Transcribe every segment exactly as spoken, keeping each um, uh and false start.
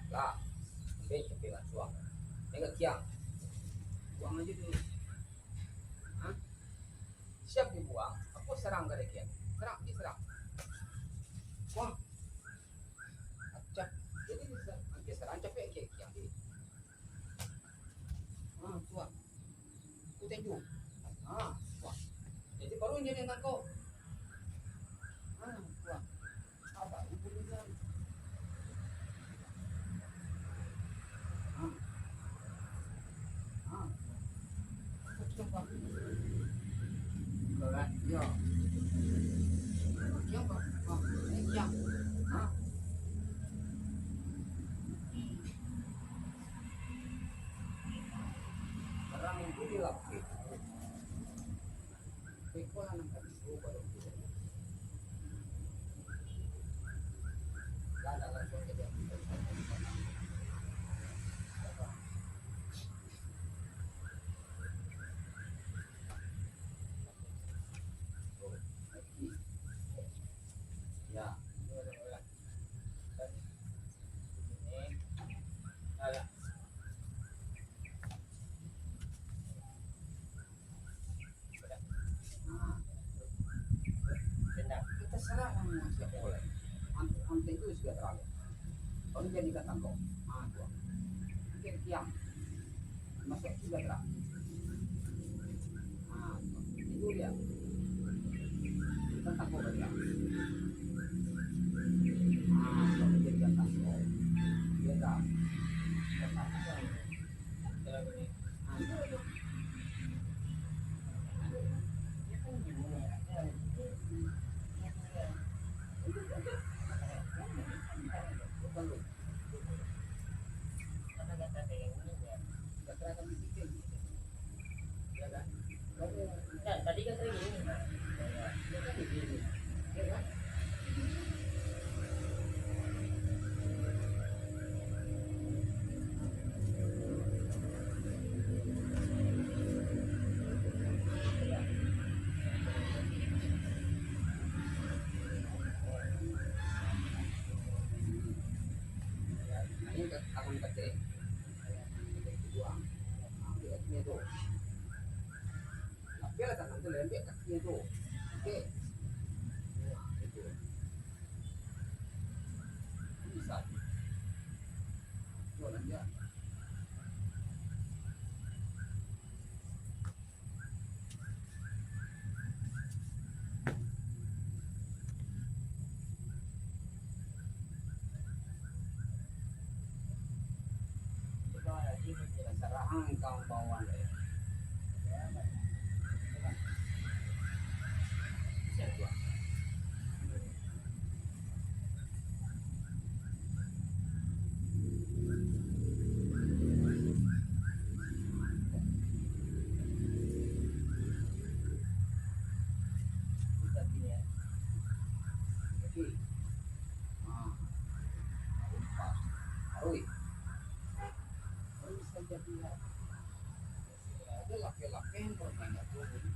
Lah, ambiak capek lah, buang. Jangan kiang. Buang aja dulu. Hah? Siap dibuang, aku serang ka dia kiang. Serang, dia serang. Buang. Acap. Jadi dia serang, dia serang capek kiang, kiang dia. Ah, buang. Aku tenju. Ah, buang. Jadi baru jadi tangkok. Ah, buang. Apa? Ibu ni kan. Ah. Ah. Apa tu, Pak? Berat, yo. Kiang, Pak. Pak, ini kiang. Ah. Barang itu dilapeh. Ya. Nah, kita serah sama siapa boleh. Ante-, ante itu sudah terlalu. Baru jadi kata kau. Ah, tu. Mungkin kiam. Masuk juga terang. Ah, itu dia. Kita takut dia. Ah, kalau dia kata kau. Dia dah. Kata kau. Nah, ini ka-, akan kacil. Buang. Ambil kakinya tu. Lapehlah tangan tu, lembek kakinya tu. Okey. Nah, itu. Bisa. Jual aja.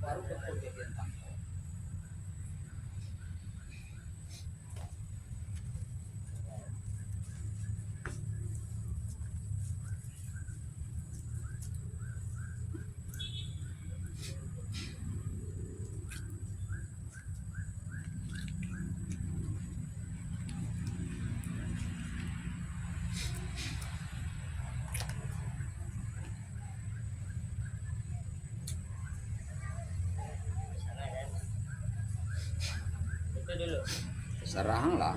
Baru dapat jadian tangkok. Sarahang lah.